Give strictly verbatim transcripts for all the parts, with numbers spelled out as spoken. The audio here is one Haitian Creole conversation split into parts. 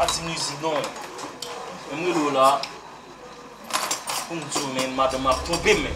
Ti mizik non. Men m rele w la pou m di w, men madanm ap twonpe m, men.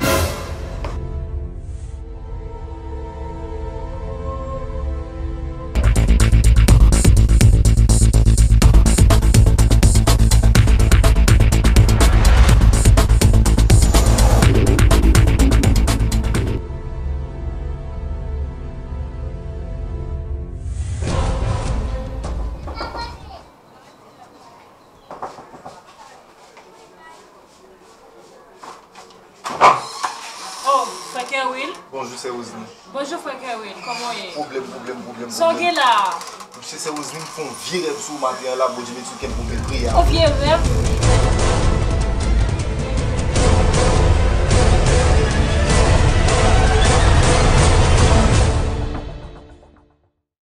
Oh, frè Kerwil. Bonjou, sè Roseline. Bonjou, frè Kerwil. Kòman w ye? Pwoblèm, pwoblèm, pwoblèm, pwoblèm. Sa w gen la? Monchè, sè Roseline, m fè yon vye rèv sou ou maten an la, Bondye mete sou kè m pou m te priye a. Yon vye rèv?